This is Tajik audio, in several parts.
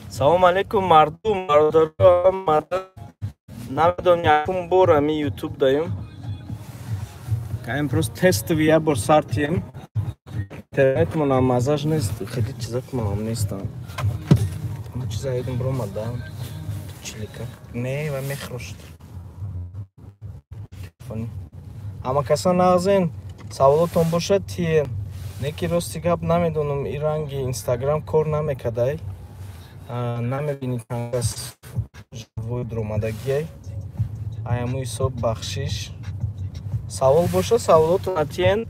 Салом алейкум, мардум, бародаро, намедонам якум бор ами ютуб даем. Каем просто тестовый я бор сартием. Интернетмон мазаш нест, хеле чизакмон нестам. Ма чиза едим бромада. Чилика. Не, ва мехрошт. Телефони. Ама каса нағзен, саволотон бошад тиен. Неки рости гап намедонам, и ранги Инстаграм кор намекадай. Намебини кас живой дромадагиай. Аяму ҳисоб бахшиш. Савол боша, саволотон атиен.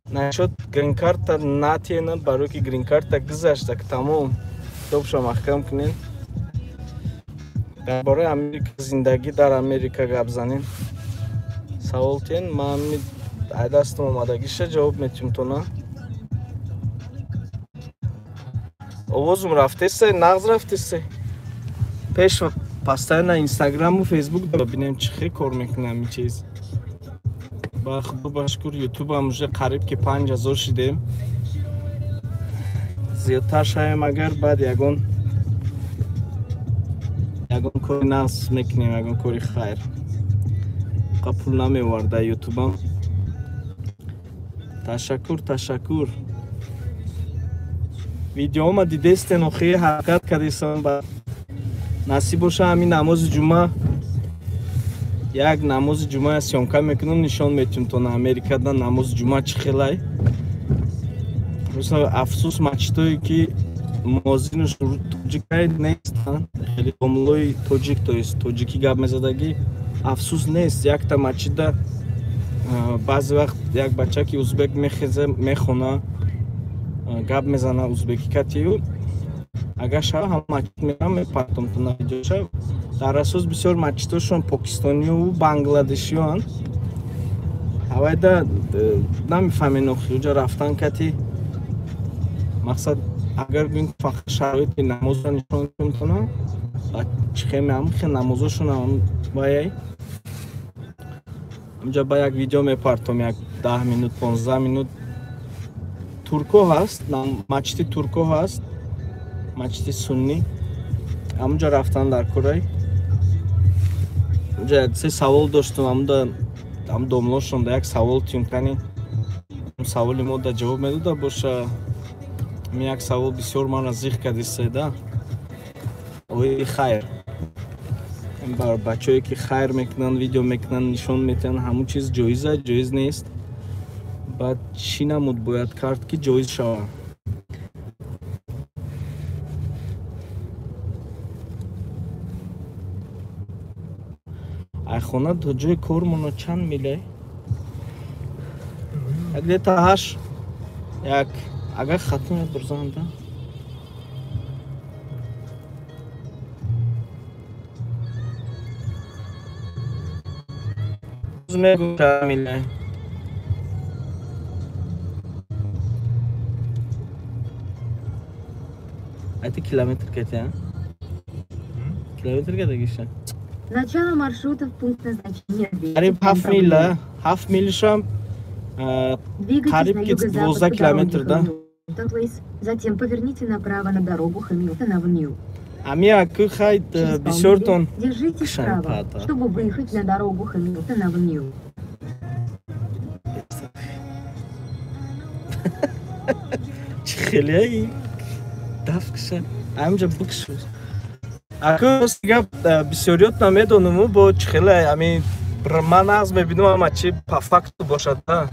Насчет грин-карта натиена, барои ки грин-карта гузашта, тамом. Китобша маҳкам кунен. Дар бораи Америка, зиндагӣ дар Америка гап занем. Савол тиен, ман ай дастам омадагиша ҷавоб метиҳум тона. Овозум рафтеста, нағз рафтеста. Пеш постоянно Инстаграму Фейсбук бинем чӣ хел кор мекунам ин чиз. Ба худо ба шукр, ютубам уже қариб ки 5000 шидем. Зиёдтар шавем агар, баъд ягон кори нағз мекунем, ягон кори хайр. Қа пул намеварда ютубам. Ташаккур, ташаккур. Видеома дидестен, охи ҳаракат кардистам, ба насиб боша ҳамин намози ҷумъа, як намози ҷумъа съёмка мекунам, нишон метиҳам то на Америкада намози ҷумъа чӣ хелай. Просто афсӯс, мачитое ки муозинаш тоҷикай нестанд, хеле домлои тоҷик, то есть тоҷикӣ гап мезадагӣ, афсӯс нест. Якта мачида баъзе вақт як бачаки узбек мехеза, мехона, гап мезана узбекӣ катию. Агар шава ҳам мачид мерам, мепартом то на видеоша. Дар асос бисёр мачидошон покистонию бангладешиёанд. Ҳавайда намефаҳмен охи, уҷа рафтан кати мақсад, агар гӯем фақат шароити намозро нишон кунтона, ба чӣ хеме ҳам хе намозошон ҳам ваяй. Унҷа ба як видео мепартом, як 10 минут, 15 минут. Турко ҳаст, мачиди турко ҳаст, мачиди суннӣ. Ҳамунҷа рафтан дар курай. Унҷа се савол доштум, ҳамуда ҳам домлошон да як савол тиюм кани. Саволи мо да ҷавоб медода боша. Ми як савол бисёр манро зиқ кардиста. Ои хайр. Бар бачое ки хайр мекунанд, видео мекунанд, нишон метиҳанд, ҳамун чиз ҷоиза, ҷоиз нест. Баъд чӣ намуд бояд кард ки ҷоиз шавад? Ай хона то ҷои кормоно чанд миле? Як где-то 8, як агар хатм бурзанда. Мегӯм чанд миле. Это километр кетя? Километр кетя? Начало маршрута в пункт назначения. Қариб 7 мил, 7 милшам. Двигайтесь Қариб на ки юго-запад 12 по дороге километр, да? Хамилтон-Плейс, затем поверните направо на дорогу Хамилтон-Авеню. Ами аку хай Через бисёртон полмили держитесь Кшан справа, пата. чтобы выехать на дорогу Хамилтон-Авеню. Чӣ хеле даф кша. Амҷа бикшу. Аку рости гап бисёриёт намедонаму бо чӣ хеле ами ман нағз мебинам ама чи по факту бошад, да.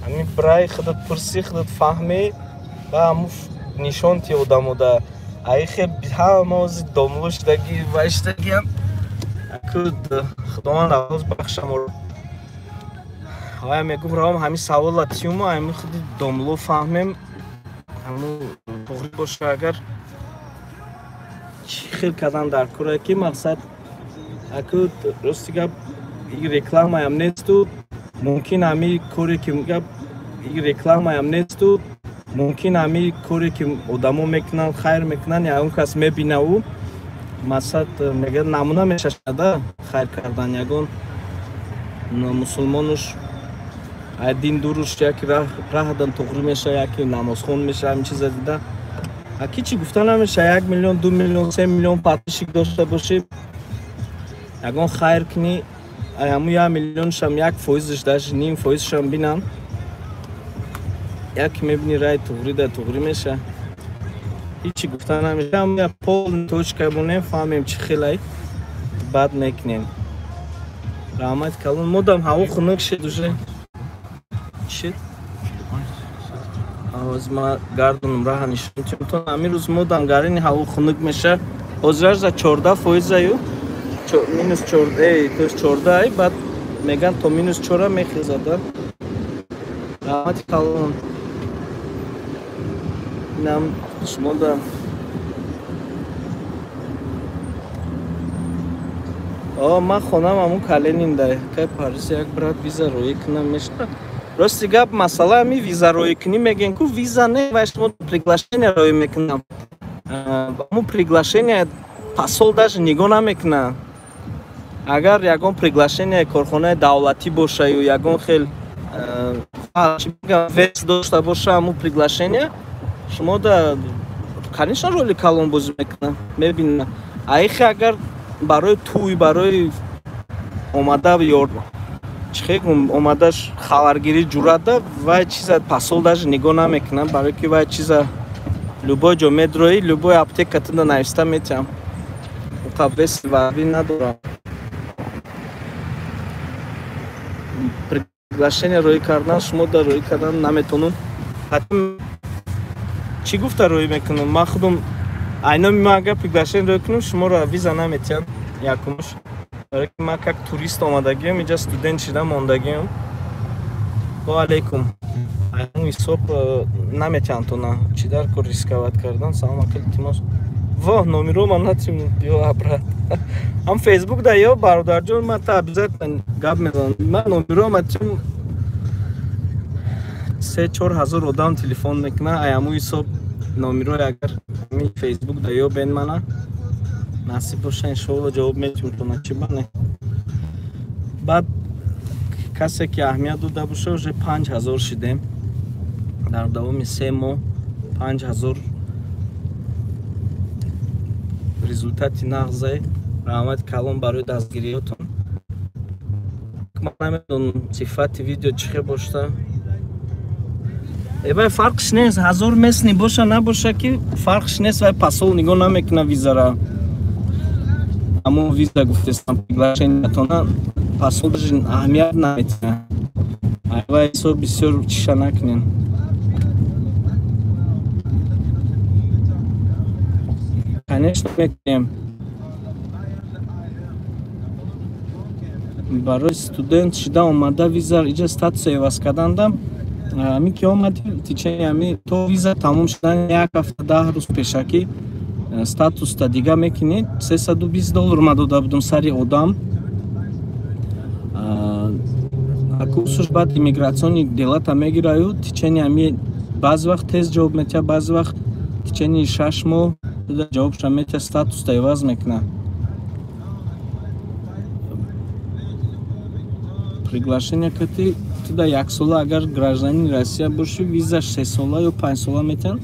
Ами брай худат пурсӣ, худат фаҳмӣ ва ҳаму нишон ти одамо да. Ай хе ҳама ози домло шудагӣ вай шудагиам. Аку худованд авоз бахшаморо. Ҳавая мегуфт равам ҳамин савола тиюму ҳамин худи домло фаҳмем. Ҳаму туғри боша агар чӣ хел кардан дар кора ки мақсад аку рости гап и рекламаям несту, мумкин ҳами коре ки гап и рекламаям несту, мумкин ҳами коре ки одамо мекунанд, хайр мекунанд, ягон кас мебинаву мақсад мегӯяд намуна мешашада хайр кардан, ягон мусулмонуш ай дин дуруш яки раҳдан туғри меша, яки намозхон меша, ҳамин чиза дида А ки чӣ гуфта намеша, 1 миллион, 2 миллион, 3 миллион подписчик дошта бошӣ, ягон хайр кунӣ, ҳамун 1 миллионшам 1%-ш, даже ним фоизшам бинам, як мебини рай туғри да туғри меша. Ҳичи гуфта намеша, ҳам пол точка бонем, фаҳмем чӣ хелай, баъд мекунем. Раҳмат калон, модам ҳаво хунук шид уже. Шид? Ҳоз ма гардонам раҳа нишон тон. Ҳамин рӯз модам гарини ҳаво хунук меша. Ҳозираш за 14% аю, минус 14, то есть 14 ай, баъд меган то минус 4 мехезада. Раҳмати калон. Инам шумо да ман хонам ҳамун Калининда, кай Париз як брат виза роӣ кунам мешта. Рости гап, масъала ҳами виза роӣ кунӣ мегӯем ку виза не, вай шумо приглашение роӣ мекунам. Ҳамун приглашение посол даже нигоҳ намекунад. Агар ягон приглашение корхонаи давлатӣ боша ё ягон хел вес дошта боша ҳамун приглашение, шумо да конечно роли калон бозӣ мекунад, мебинад. Аихе агар барои тӯй, барои омада ё чӣ гум омадаш хабаргирӣ ҷуръат вай чиза посол даже нигоҳ намекунад, барои ки вай чиза любой ҷо медроӣ, любой аптека туда нависта метиҳам. Уқа веси варвӣ надорам. Приглашение роӣ кардан шумо да роӣ кардан наметонум. Чӣ гуфта роӣ мекунам? Ман худам айноми ман агар приглашение роӣ кунам, шуморо виза наметиҳам якумш. Барои ки ман как турист омадагиам, инҷа студент шуда мондагиам. Ва алейкум. Аймун ҳисоб наметиҳам тона. Чӣ дар кор рисковать кардан? Салом ака, илтимос. Во, номеро ман натим, ё брат. Ҳам Facebook да ё бародарҷон, ман та обязательно гап мезанам. Ман номеро ман тим 3-4 ҳазор одам телефон мекунад, ай ҳамун ҳисоб номеро агар ми Facebook да ё бен мана насиб боша, иншоалло ҷавоб метиҳем тона, чӣ бане. Баъд касе ки аҳамият дода боша, уже 5000 шидем. Дар давоми 3 моҳ 5000 результати нағзе. Раҳмати калон барои дастгириётон. Ман намедонам сифати видео чӣ хел бошта. Вай фарқш нест, 1000 местни боша набоша ки фарқш нест, вай посол нигоҳ намекунад визара. Ҳамон виза гуфтестам приглашениятона посол даже аҳамият наметиҳад. Вай ҳисоб бисёр чиша накунен. Конечно мекунем. Барои студент шида омада виза иҷа статуса иваз карданда, ҳамин ки омади течение ҳами то виза тамом шудан 1 ҳафта 10 рӯз пешакӣ статуста дига мекунӣ. $320 ма дода будум сари одам. Курсуш баъд иммигратсиони делата мегираю, течение ҳами баъзе вақт тез ҷавоб метиҳад, баъзе вақт течение 6 моҳ ҷавобша метиҳад, статуста иваз мекунад. Приглашение кати туда 1 сола агар гражданини Россия бошӣ, виза 6 сола ё 5 сола метиҳанд.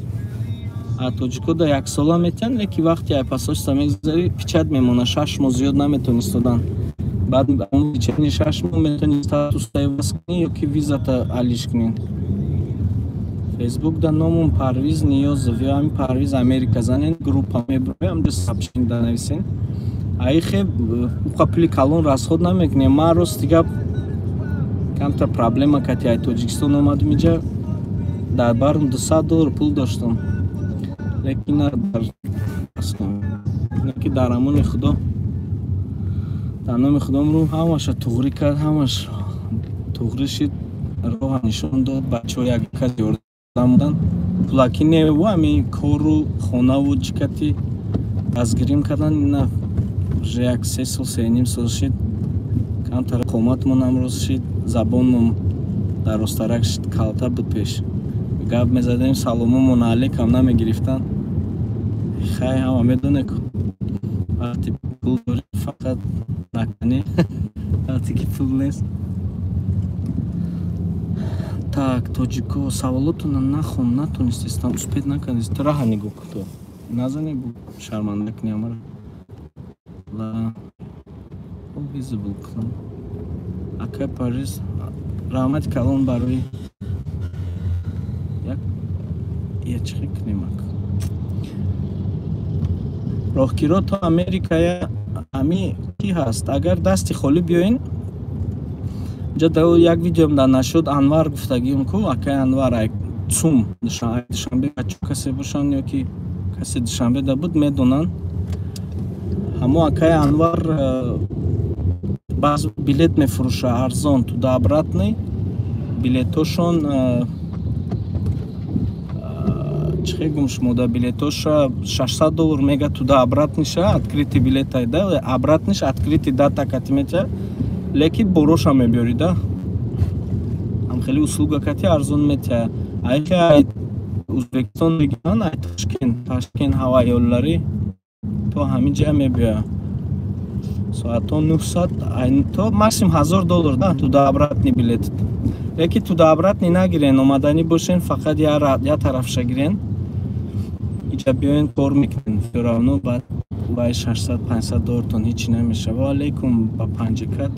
А тоҷико да 1 сола метиҳанд, леки вақти ай посольство мегузарӣ, печать мемона, 6 моҳ зиёд наметавонӣ истодан. Баъд течение 6 моҳ метавонӣ статуста иваз кунӣ ё ки визата алиш кунӣ. Facebook да номум Парвиз Ниёзов ё ҳамин Парвиз Америка занен, группа мебурем, ҳамҷо сообщение да нависен. Аихе уқа пули калон расход намекунем. Ман рости гап камтар проблема кати ай Тоҷикистон омадам иҷа, дар барм $200 пул доштам. Лекин дар дар амони Худо, дар номи Худом рӯ ҳамаша туғрӣ кард, ҳамаш туғрӣ шид, роҳа нишон дод, бачаҳо як кас ёрдам доданд. Пулакӣ не, ҳами кору хонаву чӣ кати дастгирим кардан, ина уже як 3 сол, 3.5 сол шид. Камтар қоматмонам рост шид, забонмон дарозтарак шид, калта буд пеш. Гап мезадем, саломумон алейкам намегирифтанд. Хай ҳама медоне ку вақти пул дорӣ фақат накунӣ, вақте ки пул нест. Так, тоҷико, саволотона нахон, натонистестам, успеть накардест. Раҳа нигоҳ кун, назани, шарманда кунӣ амара. Ла visible кунам. Акай Париз, раҳмати калон барои як ячхе кунем ак. Роҳкиро то Америкая ами ки ҳаст? Агар дасти холӣ биёин, ҷа да як видеом да нашуд, Анвар гуфтагием ку, акай Анвар ай Цум, Душанбе бачо касе бошанд ё ки касе Душанбе да буд, медонанд. Ҳамо акай Анвар баъз билет мефурӯша арзон туда обратный билетошон, чӣ хел гум шумода, билетоша $600 мега туда обратный ша, открытый билет айда, обратный ш открытый дата кати метя, леки бороша мебиёри да. Ҳам хеле услуга кати арзон метя. Айхе ай Узбекистон мегиранд, ай Ташкент, Ташкент ҳавайёлларӣ то ҳамин ҷа мебиёя. Соато 900, ай то максимум $1000 да туда обратный билет. Леки туда обратный нагирен, омаданӣ бошен, фақат я тарафша гирен. Иҷа биёен, кор мекунен. Всё равно баъд вай 600-500 доллартон ҳичи намешава. Ва алейкум ба панҷикат.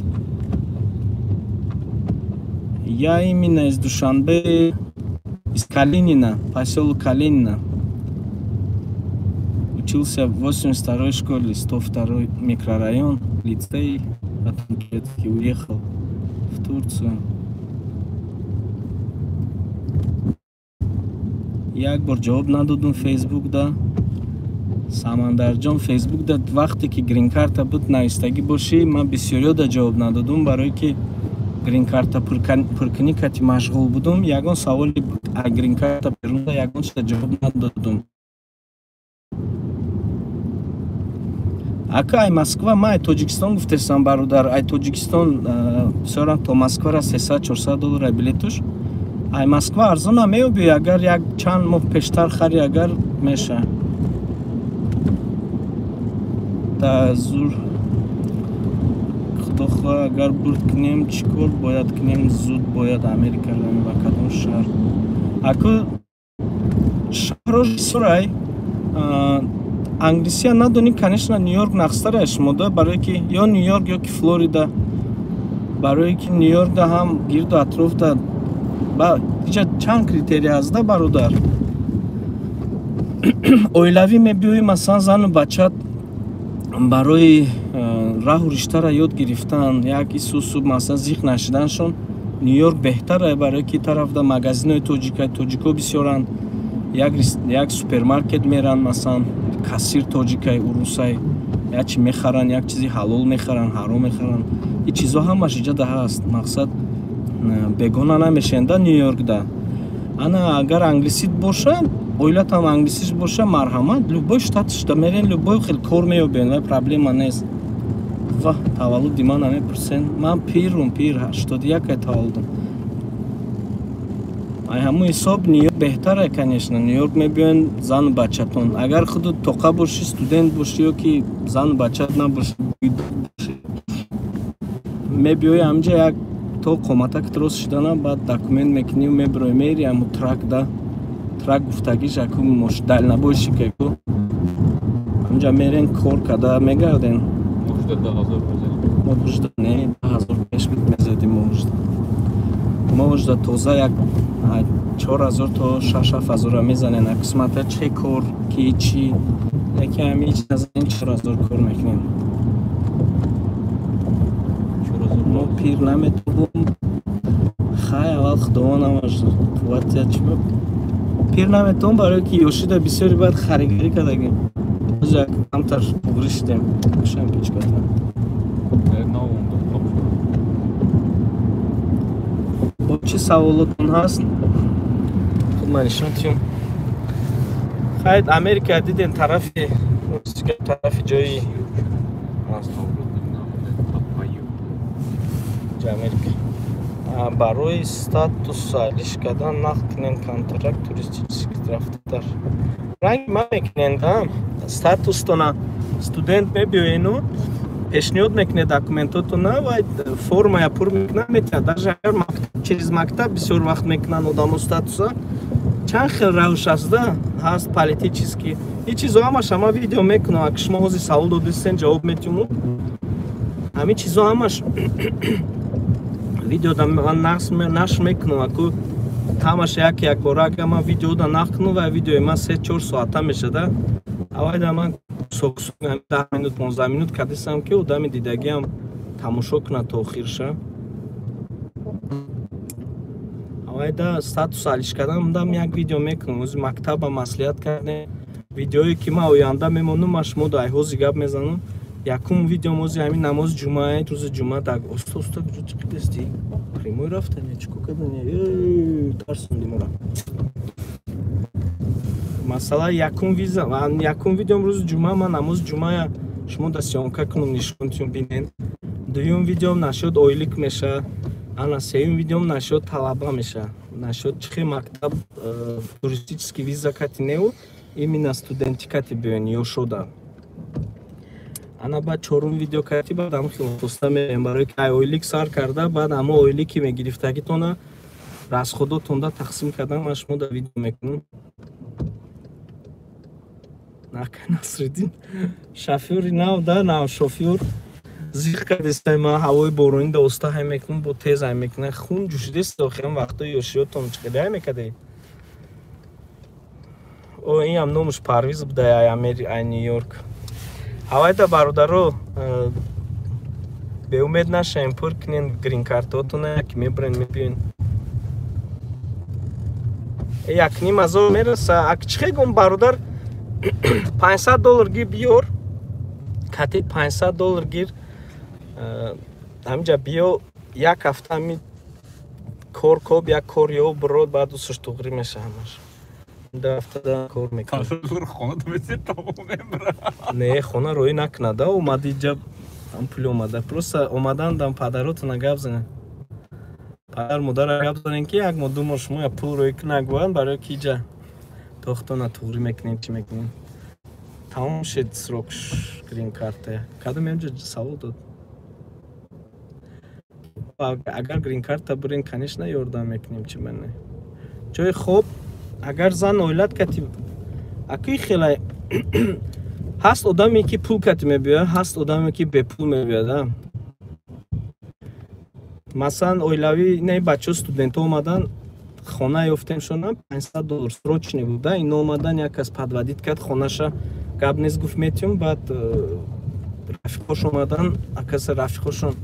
Я именно из Душанбе, из Калинина, поселок Калинина. Учился в 82-й школе, 102-й микрорайон, лицей, потом турецкий, уехал в Турцию. Як бор ҷавоб надодум Фейсбук да. Самандарҷон, Фейсбук да вақте ки грин-карта буд навистагӣ бошӣ, ман бисёриё да ҷавоб надодум, барое ки грин-карта пуркунӣ кати машғул будум, ягон саволи грин-карта берун да ягон чиза ҷавоб надодум. Ака ай Москва, ман ай Тоҷикистон гуфтесам, бародар, ай Тоҷикистон бисёрам то Москвара 300-400 доллар ай билетуш. Ай Москва арзона меёбӣ, агар як чанд моҳ пештар хари, агар меша. Да зур худо хоҳ, агар бурд кунем, чӣ кор бояд кунем? Зуд бояд Америка равем, ба кадом шаҳр? Аку шаҳрҳо бисёрай. Англисия надонӣ, конечно, Нью-Йорк нақстарай шумода, барое ки ё Нью-Йорк ё ки Флорида, барое ки Нью-Йоркда ҳам гирду атрофда ба иҷа чанд критерия ҳаст да, бародар. Оилавӣ мебиёӣ, масалан, зану бачат барои раҳу риштара ёд гирифтан, як исусу масалан зиқ нашиданшон, Нью-Йорк беҳтарай, барое ки тарафда магазинҳои тоҷика, тоҷико бисёранд, як супермаркет меранд, масалан, кассир тоҷикай, урусай, як чи мехаранд, як чизи ҳалол мехаранд, ҳаром мехаранд. Ин чизо ҳамаш иҷа да ҳаст. Мақсад бегона намешаванд да Нью-Йоркда. Ана агар англисит боша, оилатам англисиш боша, марҳамат, любой штатишда мерен, любой хел кор меёбен, вай проблема нест. Ва таваллуди ман намепурсен. Ман пирум, пир, 81 таваллудам. Ай ҳамун ҳисоб Нью-Йорк беҳтаре, конечно. Нью-Йорк мебиёен зану бачатон. Агар худу тоқа бошӣ, студент бошӣ ё ки зану бачат набошӣ, мебиёи ҳамҷа як то қоматак рост шидана, баъд документ мекунӣ, мебирои, мери ҳамун трак да. Трак гуфтагиш аку дальнобойщик аку. Ҳамҷа мерен, кор карда мегарден. Мо не, 10,000 пеш мезадим мо. Мо тоза як 4,000 то 6-7 ҳазора мезанен. Қисмата че кор, ки чӣ, яке ҳами ҳеч назанем, 4,000 кор мекунем. Мо пир наметобум. Хай, аввал худованд ҳамаш қувват чӣ пир наметавон, барое ки ёшида бисёри баъд харигарӣ кардагим. Як камтар туғрӣ шидем. Кушам печката. Бо чӣ саволотон ҳаст? Худ ман нишон тиём. Хайд, Америка дидем, тарафи тарафи ҷои Америка. Барои статус алиш кардан нақд кунем контракт туристический рафтар. Ранг ма мекунем да статустона, студент мебиёену Пешниҳод мекунед документотона ва формая пур мекунад, метиҳад. Даже агар через мактаб бисёр вақт мекунанд одамо статуса. Чанд хел равиш аст, да? Ҳаст политический. Ин чизо ҳамаша ман видео мекунам. Агар шумо ҳозир савол додистен, ҷавоб метиҳум. Ҳамин чизо ҳамаш видеода ман нашр мекунам. Аку ҳамаша як якбора агар ман видеода нақл кунам, ва видеои ман 3-4 соата мешада. Авайда ман соксук 10 минут, 15 минут кадисам, ки одами дидагиам тамошо кунад то охирша. Авайда статус алиш кардам, дам як видео мекунам. Ози мактаба маслиҳат кардем. Видеое ки ман оянда мемонам, ман шумо дар ҳози гап мезанам. Якум видеом ози ҳамин намози ҷумъа, рӯзи ҷумъа дар оста оста куҷо чиқидасти? Прямой рафтани, чӣ кор кардани? Тарсонди мора. Масала якум виза, якум видеом рӯзи ҷумъа, ман намози ҷумъа шумо да съёмка кунам, нишон тиём, бинен. Дуюм видеом нашуд ойлик меша. Ана сеюм видеом нашуд талаба меша. Нашуд чихе мактаб туристический виза кати неу, именно студенти кати биён ё шода. Ана баъд чорум видео кати баъд ҳам хилофоста меем, барои ки ай ойлик сар карда, баъд ҳамо ойлики мегирифтагитона расходотонда тақсим кардан ман шумо да видео мекунам. Нака Насриддин шофёри нав да нав шофёр зиқ кардестай, ман ҳавои боронӣ да оста ҳай мекунам, бо тез ҳай мекунам. Хун ҷӯшидест охиран вақтои ёшиётон чӣ қадар ҳай мекардаед? О, ин ҳам номуш Парвиз буда, ай Амери, ай Нью-Йорк. Ҳавайда бародаро, беумед нашавем, пур кунен грин-картотона, ки мебарен, мебиён. 1,5 ҳазор мераса. Ак чӣ хегум бародар, $500 гир биёр, кати $500 гир, ҳаминҷа биё, як ҳафта ҳами кор коб, як кор ёб, бирод, баъд усуш туғрӣ меша ҳамаш. Ду ҳафта кор мекунад. Не, хона роӣ накунада, омади ҷа ҳам пули омада. Просто омадан дам падаротона гап занед. Падар модара гап занед, ки як моҳ, 2 моҳ шумо я пул роӣ кунак бояд, барои ки иҷа тохтона туғрӣ мекунем, чӣ мекунем. Тамом шид срок грин карта. Кадом инҷа савол дод? Агар грин карта бирен, конечно, ёрдам мекунем, чӣ бане. Ҷои хоб, агар зан оилат кати, акӯи хеле ҳаст одаме, ки пул кати мебиёяд, ҳаст одаме, ки бепул мебиёяд. Масалан, оилавӣ не, бачаҳо студентҳо омадан, хона ёфтем шонам, $500 срочный буда. Ино омадан, як кас подводить кард хонаша, гап нест, гуфт метиём. Баъд рафиқош омадан, акаса рафиқошон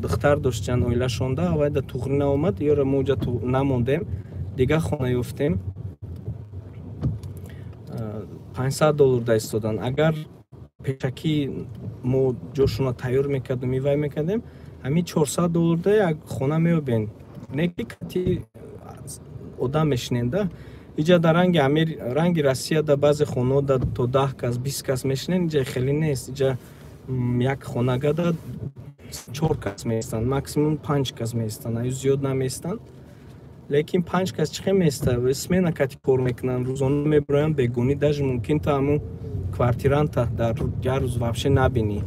духтар доштиян оилашонда, авайда туғрӣ наомад, ёра мо уҷа намондем, дигар хона ёфтем. $500 да истодан. Агар пешакӣ мо ҷошона тайёр мекардем, ивай мекардем, ҳамин $400 да як хона меёбен. Не ки кати одам мешинен да. Иҷа дар ранги Амер, ранги Россия да баъзе хонаҳо да то 10 кас, 20 кас мешинен, иҷа хеле нест. Иҷа як хонагада чор кас меистанд, максимум панҷ кас меистанд, аю зиёд намеистанд. Лекин панҷ кас чӣ хел меиста? Смена кати кор мекунанд, рӯзона мебироянд, бегунӣ даже мумкин то ҳамун квартиранта дар як рӯз вообще набинӣ.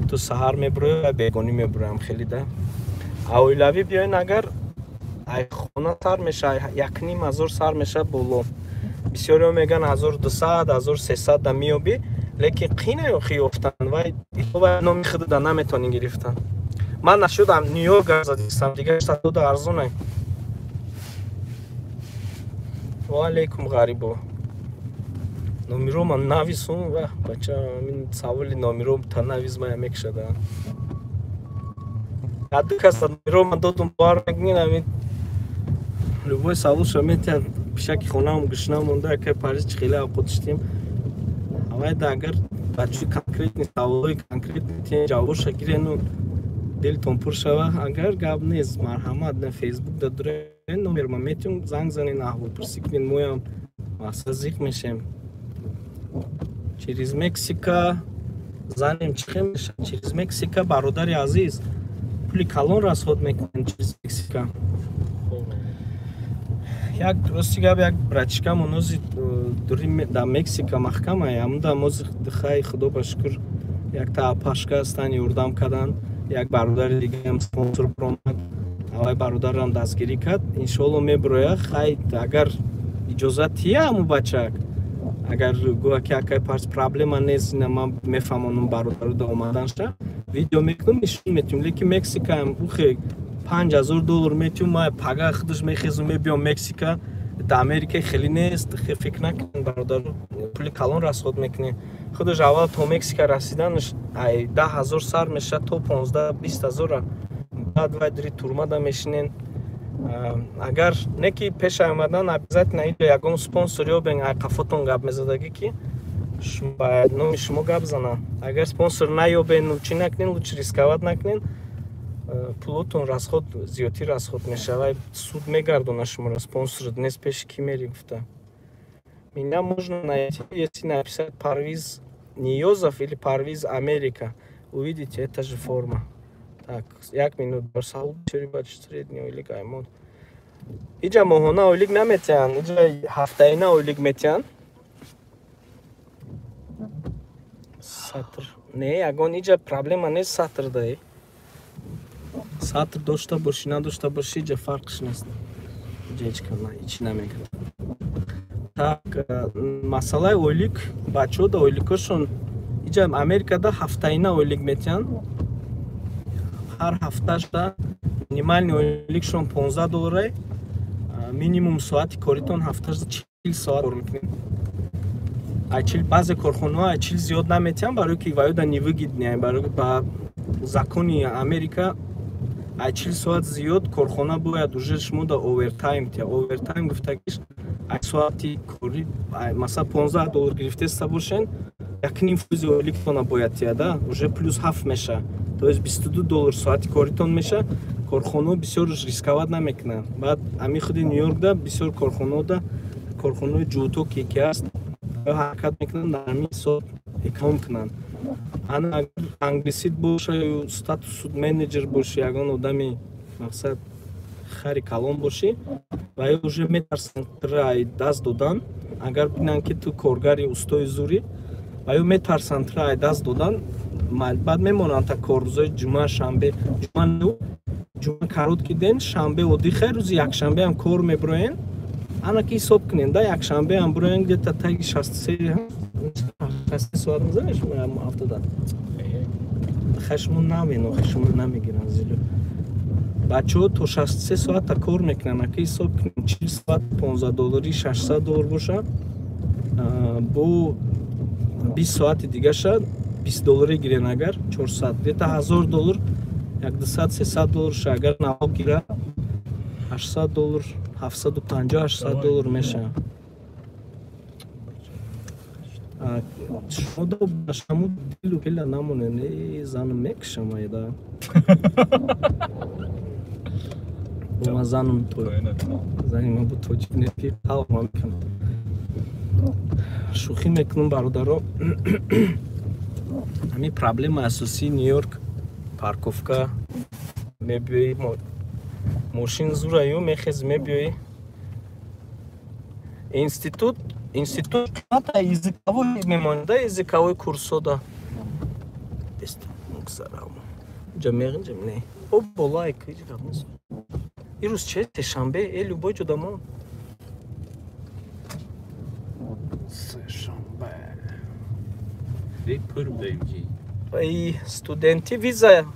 Ту саҳар мебироӣ ва бегонӣ мебироям хеле да. А оилавӣ биёен, агар ай хона сар меша, 1,5 ҳазор сар меша боло. Бисёриҳо мегӯянд 1200, 1300 да меёбӣ, лекин қина охи ёфтан, вай номи худда наметавонӣ гирифтан. Ман нашудам Нью-Йорк гап задистам, дигар штатода арзонай. Ва алейкум, ғарибо. Номеро ман нависум, ва бача, ҳамин саволи номеро та навис, мая мекушада. Ду каса номеро ман додум, бовар мекунед, ҳамин любой саволшо метиҳад. Пишаки хонаам гушна монда, акай Париж чӣ хеле авқот шидем. Авайда агар бачаи конкретный саволҳои конкретный тиҳен, ҷавобоша гирену дилтон пур шава, агар гап нест, марҳамат, на Фейсбук да дурен номер ма метиҳум, занг занен, аҳволпурсӣ кунед, моям мақсад зиқ мешем. Через Мексика занем, чӣ хел мешавад? Через Мексика, бародари азиз, пули калон расход мекунем через Мексика. Як рости гап, як братишкам онози дури дар Мексика маҳкама, ҳамуда мози хай, худо ба шукр. Якта апашка ҳастанд, ёрдам карданд. Як бародари дигаам спонсор баромад, аввай бародарам дастгирӣ кард. Иншоалло мебироя. Хай, агар иҷозат тия ҳаму бачак, агар гӯя ки акай Парс, проблема нест, ина ман мефаҳмонам бародару да омаданша, видео мекунам, нишон метиҳам. Лекин Мексикаам ухе 5000 доллар метиҳум, ма пага худаш мехезум, мебиём Мексика. Да Америка хеле нест, фикр накунед, бародару, пули калон расход мекунед. Худаш аввал то Мексика расиданаш ай 10 000 сар мешавад то 15-20 ҳазора. Баъд вай дири турмада мешинен. Агар не ки пеш омадан, обязательно иҷо ягон спонсор ёбен, ай қафотон гап мезадагӣ, ки ба номи шумо гап занад. Агар спонсор наёбен, чӣ накунен, лучше рисковать накунен. Пулотон расход, зиёдтӣ расход мешавад, суд мегардона шуморо. Спонсор нест, пеши кӣ мери гуфта. Меня можно найти, если написать Парвиз Ниёзов или Парвиз Америка, увидите, это же форма. Так, як минут. Савол средний ойлик аймон. Иҷа моҳона ойлик наметиҳанд, иҷа ҳафтаина ойлик метиҳанд. Сатр не, ягон иҷа проблема нест. Сатр даи сатр дошта бошӣ, надошта бошӣ, иҷа фарқш нест. Иҷа ҳеҷ ҳечи намегирад. Так, масъалаи ойлик, бачаҳо да ойликошон иҷа Америкада ҳафтаина ойлик метиҳанд. Ҳар ҳафташда минимальный ойликшон 15 долларай. Минимум соати коритон ҳафташда 40 соат кор мекунед. Ай 40, баъзе корхонаҳо ай 40 зиёд наметиҳанд, барое ки ваёда невыгодный. Барои ба закони Америка ай 40 соат зиёд корхона бояд уже шумо да овертайм тия. Овертайм гуфтагиш ай соати кори, масалан, 15 доллар гирифтеста бошен, 1,5 фоизи ойликтона бояд тия да, уже плюс ҳафт меша, то есть 22 доллар соати коритон меша. Корхонаҳо бисёр рисковать намекунанд. Баъд ами худи Нью-Йоркда бисёр корхонаода, корхонаҳои ҷуто ки ҳаст, ҳаракат мекунанд дар ҳамин ҳисоб эконом кунанд. Ана агар англисит боша ю статус менеҷер боши, ягон одами мақсад хари калон бошӣ, ва ё уже метарсанд тура ай даст додан. Агар бинанд, ки ту коргари устои зурӣ, ва ё метарсанд тура ай даст додан, баъд мемонанд та кор рӯзои ҷумъа, шанбе. Ҷумъа, ҷумъа короткий день, шанбе отдых, рӯзи якшанбеам кор мебироен. Ана ки ҳисоб кунем да, якшанбеам бироен, где-то таги 63 соат мезанед шумо ҳафтада. Хай, шумо навен, охи шумо намегиранд зило. Бачаҳо то 63 соата кор мекунанд. Ака, ҳисоб кунем, 40 соат 15 доллари, 600 доллар боша, бо 20 соати дигаша 20 долларе гирен, агар 400, где-то 1000 доллар, як дусад 300 доллар ша. Агар налог гира, 800 доллар, 750, 800 доллар мешавад. Шумо шаму дилу пила намонен, занам мекушам айда. Ма занам зани ма бу тоҷик не, қалб мекунам. Шӯхӣ мекунам, бародаро. Ҳамин проблемаи асосии Нью-Йорк парковка. Мебиёӣ, мошин зураю, мехези, мебиёӣ институт. Институт языковой мемонда, языковой курсода ҷа меғинҷам не, о болайк ҳеҷ гап нест. Ирӯз че, сешанбе э, любой ҷодамо. Сешанбе. Пур будаем ки. Студенти виза,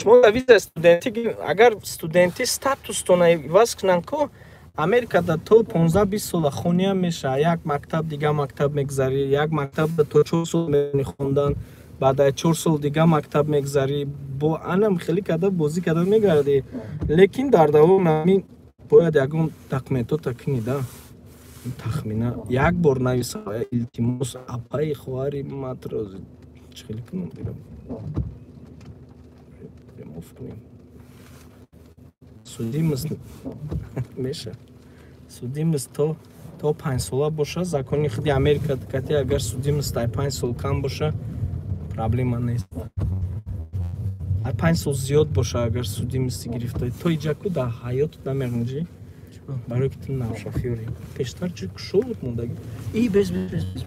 шумо виза студенти, агар студенти статустона иваз кунанд ку, Америкада то 15-20 сола хониям меша. Як мактаб, дига мактаб мегзарӣ, як мактаб то 4 сол мени хондан, баъд аз 4 сол дига мактаб мегзарӣ. Бо анам хеле карда, бозӣ карда мегардӣ. Лекин дар давоми ҳамин бояд ягон документота кунӣ да. Тахмина як бор нависа, илтимос, апаи хоҳари матро чӣ хеле кунам, ремов кунем. Судимость меша, судимость то 5 сола боша. Закони худи Америка кати, агар судимость ай 5 сол кам боша, проблема нест. Ай 5 сол зиёд боша, агар судимости гирифта, то иҷаку дар ҳаёт намеғинҷӣ, барое ки ту навшофёри. Пештар чӣ кушод мондаги? И без без без без,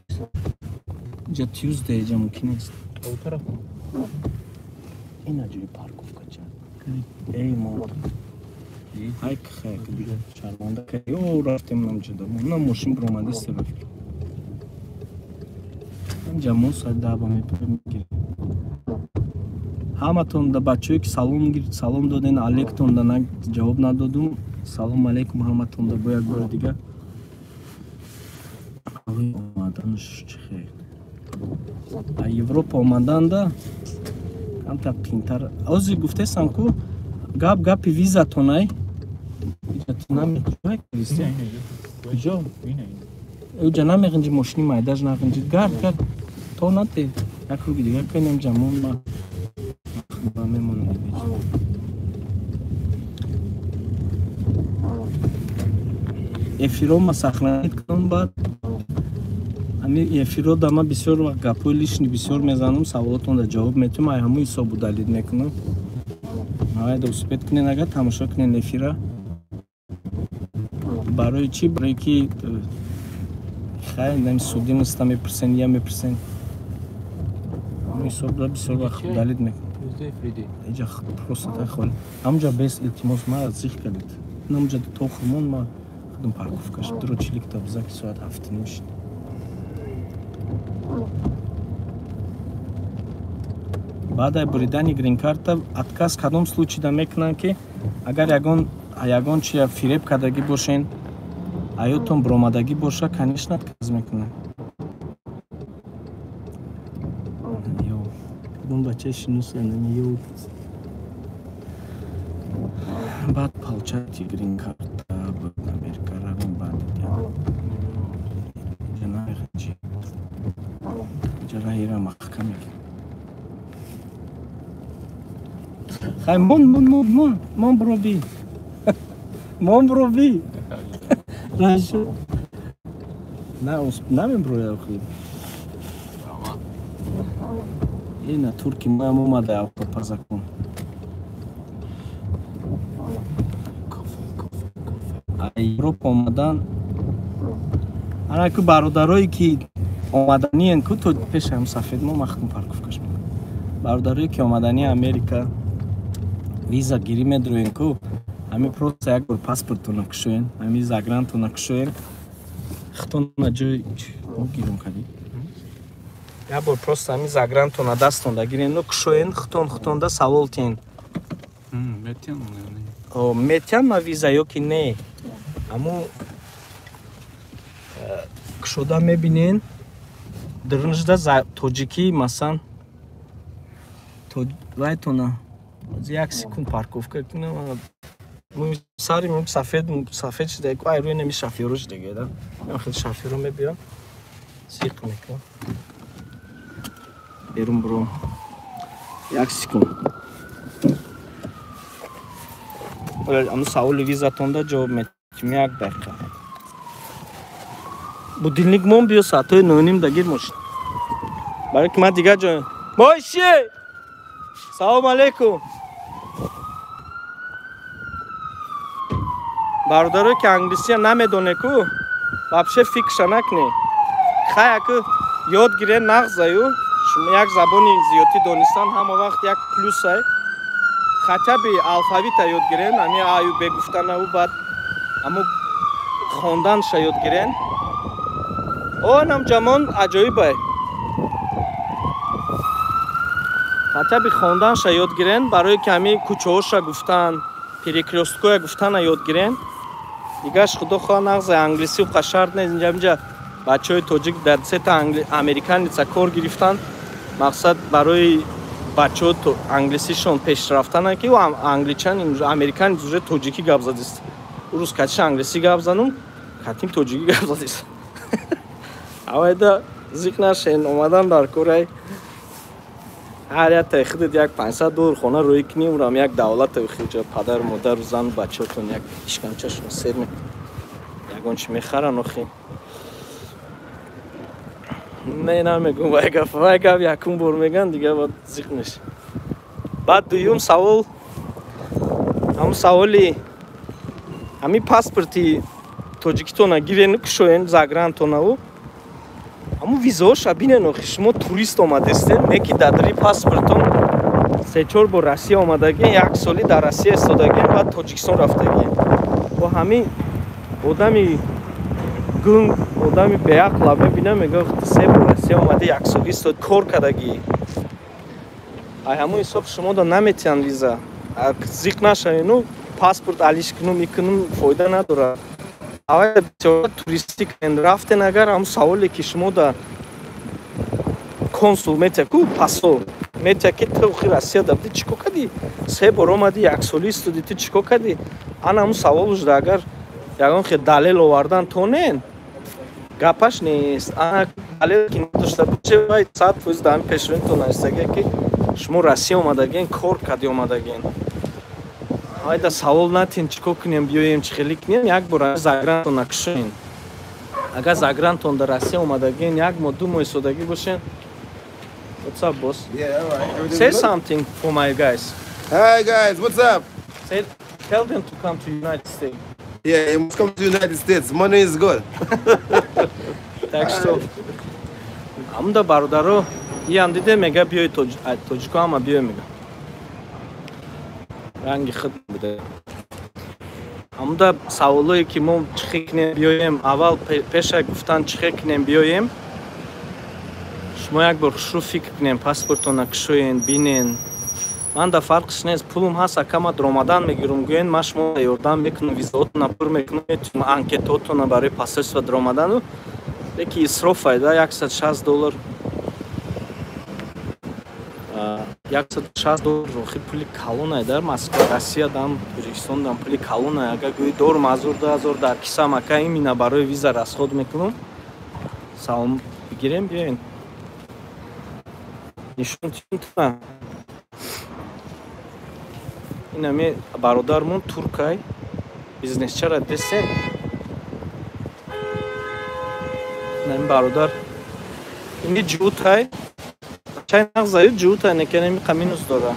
иҷа Tuesday, иҷа мумкин нест. О тараф. Ина ҷои парковка ча. Эй мо. Ай хай шарманда ка. Ё рафтем намҷода. На мошин биромади себ. Инҷа мо соат 10 ба мегирем. Ҳаматон да бачаҳое ки салом гирифт, салом доден, алейкум да ҷавоб надодум. Салом алейкум ҳаматон да бо як бори дига. Омаданш чӣ хел. А Европа омаданда камтар қинтар. Ҳозир гуфтесам ку гап гапи визатонай. Куҷо? Уҷа намеғинҷи мошини майдаж нағинҷи. Гард гард то нате. Як руги дига кунем ҷамон ма мемонем. Эфиро ма сахранит кунам баъд. Ами эфиро да ма бисёр вақт гапҳои лишний бисёр мезанам, саволотонда ҷавоб метиҳам, ай ҳамун ҳисобу далид мекунам. Айда успед кунен агар тамошо кунен эфира. Барои чӣ? Барои ки хай нами судимоста мепурсен, я мепурсен. Ҳамун ҳисоб да бисёр вақт далид мекунам. Иҷа просто тай холи. Ҳамунҷа бес илтимос ма зих кардед. Ҳамунҷа то хурмон ма худам парковкаш дуро чиликта биза ки соат 7:30 шид. Баъд ай буридани грин-карта отказ кадом случай да мекунанд ки агар ягон чия фиреб кардагӣ бошен, аётон биромадагӣ боша, конечно отказ мекунанд. Ё, кадом бачаи шинос ё. Баъд получати грин-карта ба Америка равем баъд инҷа намеханҷи. Инҷа раҳира маҳкам мекунем. Хай мон мон мон мон мон броби. Мон броби. Рашу. На намеброя охи. Ина турки моям омада автопазакун. А Европа омадан. Ана ку бародарое ки омаданиен ку то пеши ҳам сафед мо махкум парковкаш мекунем. Бародарое ки омадани Америка виза гирӣ медроен ку, ҳами просто як бор паспортона кушоен, ҳами загрантона кушоен, хитона ҷои гирум кардӣ. Як бор просто ҳами загрантона дастонда гирен, кушоен, хитон хитонда савол тиҳен. Метиҳан ма виза ё ки не? Ҳаму кушода мебинен, дурнашда тоҷикӣ масалан вайтона як секунд парковка кунам. Сари сафед сафед шуда, ай рӯи нами шофёро шуда да. Ман хеле шофёро мебиям. Сиқ мекунам. Берун буром. Як секунд. Ама саволи визатонда ҷавоб метиҳем як дақиқа. Будильник мон биё соатҳои 9:30 дагир мошин. Барои ки ман дигар ҷо. Моши! Салом алейкум. Бародарое ки англисия намедоне ку, вообще фикрша накне. Хай аку ёд гире нағзаю, шумо як забони зиёдтӣ донистан ҳама вақт як плюсай. Хотя бы алфавита ёд гирен, ами аю б гуфтанаву баъд аммо хонданша ёд гирен. Онам ҷамон аҷоибай. Хотя бы хонданша ёд гирен, барои ки ҳами кӯчаҳоша гуфтан, перекрёсткоя гуфтана ёд гирен. Дигаш худо хоҳа нағза англисию қашарт нест. Инҷа бачаҳои тоҷик дар сета американица кор гирифтан. Мақсад барои бачаҳо англисишон пешрафтана ки англичан американец уже тоҷикӣ гап задист. Урус катиша англисӣ гап занум, катим тоҷикӣ гап задист. Авайда зиқ нашен, омадан дар корай. Ҳар як таи худат як $500 хона рӯй кунӣ, урам як давлата хиҷа падар, модару зану бачаҳотон як ишканчашон сер мекунад. Ягон чи мехаранд охи. Не, намегум, вай гап якум бор меган, дигар баъд зиқ мешавад. Баъд дуюм савол, ҳамун саволи ҳамин паспорти тоҷикитона гирену кушоен загрантонаву. Ҳамун визаоша бинен, охи шумо турист омадестен, не ки дар паспортон 3-4 бор Россия омадагин, як соли дар Россия истодагин, баъд Тоҷикистон рафтагин. Бо ҳамин одами гунг, одами беақла мебина, мега 3 бор Россия омада, як соли истод, кор кардагӣ. Ай ҳамун ҳисоб шумо да наметиҳанд виза. Зиқ нашавед, ну паспорт алиш кунум, икунум фоида надорад. Аввал бисёр туристӣ кунед, рафтен агар ҳамун саволе ки шумо да консул метиҳад, ку посол метиҳад, ки ту охи Россия да будӣ, чӣ кор кардӣ? 3 бор омадӣ, як соли истодӣ, ту чӣ кор кардӣ? Ана ҳамун саволуш да агар ягон хел далел овардан тонен, гапаш нест. Ана далел ки надошта боше, вай 100% дар ҳамин пешроитон навистагия, ки шумо Россия омадагин, кор кардӣ омадагин. Айда савол натин, чӣ кор кунем, биёем, чӣ хеле кунем, як бор загрантон накушоен. Агар загрантон дар Россия омадагин, як моҳ, 2 моҳ истодагӣ бошен. What's up, boss? Yeah, all right. Everything Say good? Something for my guys. Hi, guys. What's up? Say, tell them to come to United States. Yeah, you must come to United States. Money is good. Так что, амда бародаро, иам диде мега биёй тоҷико ҳама биёй мега. Ранги худ буде. Амда саволое ки мо чӣ хел кунем биёем, аввал пеша гуфтан чӣ хел кунем биёем. Шумо як бор хушрӯ фикр кунем, паспортона кушоен, бинен. Ман да фарқш нест, пулум ҳаст, ака ма даромадан мегирам, гӯен ман шумо ёрдам мекунам, визаотона пур мекунам, метунам анкетаотона барои посольство даромадану. Леки исроф айда $160. $160 охи пули калон ай дар Москва, Россия дам, Тоҷикистон дам пули калон ай. Агар гӯӣ дорум 1000, 2000 дар кисам, ака имина барои виза расход мекунам. Салом бигирем, биёен. Нишон тиҳем. Ин ҳами бародармон туркай, бизнесчара десем. Ин ҳами бародар ини ҷутай. Чай нағзаю ҷутай, некен ҳами қа минус дора.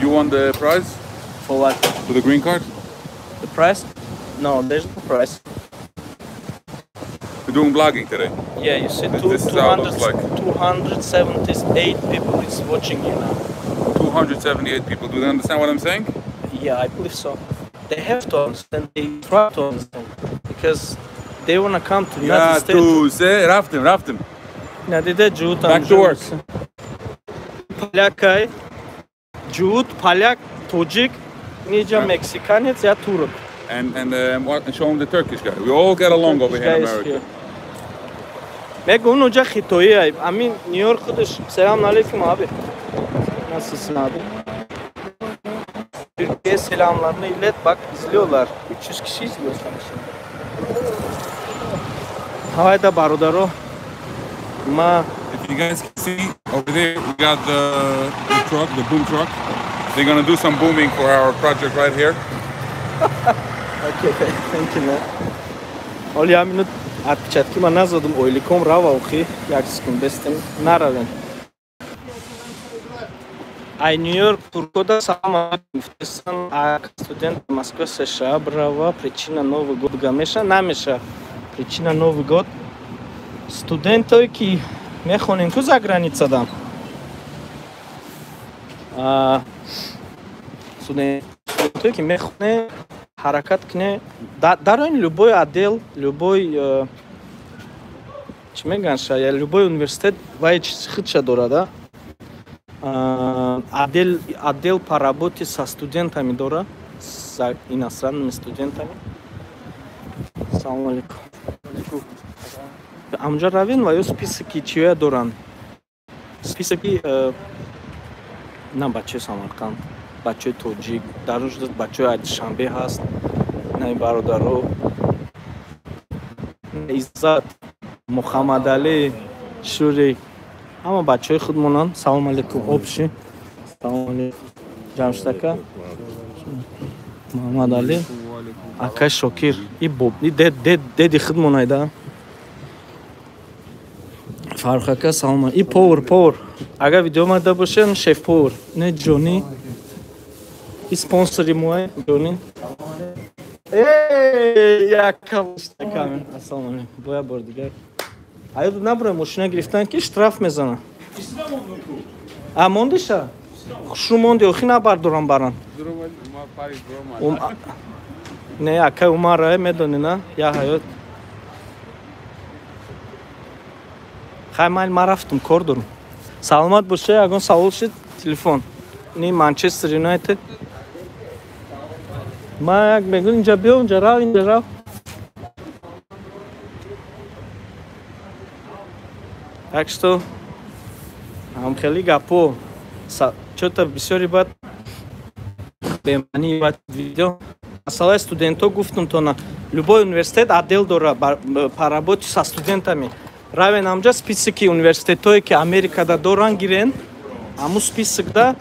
You want the price? For what? For the green card? The price? No, there's no price. We're doing blogging today. Yeah, you see, This is how it looks like. 278 people is watching you now. 278 people. Do they understand what I'm saying? Yeah, I believe so. They have to understand. They try to understand because they want to come to the United States. Tu se raftim, raftim. Надида ҷуут Back to work. Полякай, ҷуут, поляк, тоҷик, ниҷа мексиканец я турок. And show them the Turkish guy. We all get along over here in America. Мега он уҷа хитоӣ ай. Амин Нью-Йорк худаш. Салам алейкум abi. Nasılsın abi? Türkiye selamlarını ilet, bak izliyorlar. 300 kişi izliyor sana şimdi. Hayda barодаро. Ma If you guys can see over there, we got the truck, the boom truck. They're going to do some booming for our project right here. Okay, thank you, man. Оли ҳамину отпечатки ман назадум, ойликом рава охи, як секунд бестем, наравем. Ай Нью-Йорк туркода салам алейкум гуфтесан, а студент Москва США брава, причина Новый год гамеша, намеша. Причина Новый год. Студентое ки мехонем ку за граница дам. Студентое ки мехоне ҳаракат куне дар он любой отдел, любой чӣ мегӯянд ша, я любой университет вай чизи худша дорад, а? Отдел по работе со студентами дора, с иностранными студентами. Салом алейкум. Амҷа равен ва ё списоки чиёя доранд? Списоки на бачаи Самарқанд, бачаи тоҷик, дар он ҷо бачаи Душанбе ҳаст, на бародаро. Иззат, Мухаммадалӣ, Шурик, ҳама бачаҳои худмонанд. Салом алейкум, обши. Салом алейкум. Ҷамшид ака. Муҳаммадалӣ. Акай Шокир, и боб, и дед, дед, деди худмон айда. Фаррух ака, салом. И повар, повар. Агар видео омада бошед, шеф повар. Не Ҷони. И спонсори мои, Ҷони. Эй, як камер. Ассалому алейкум. Бо як бор дигар. Аёд набурай мошина гирифтан ки штраф мезанам. А мондиша? Хушу монди, охи набардорам баран. Не, акай Умар, медони, на? Я ҳаёт. Хай майл, ман рафтум, кор дорум. Саломат боше, ягон савол шид, телефон. Ни Манчестер Юнайтед. Ман як мегӯям, инҷа биё, инҷа рав, инҷа рав. Так что ҳам хеле гапо. Чё-то бисёри бад бемаъни бад видео. Масъалаи студентҳо гуфтум тона. Любой университет отдел дора по работе со студентами. Равен амҷа списоки университетҳое ки Америкада доран гирен, ҳамун списокда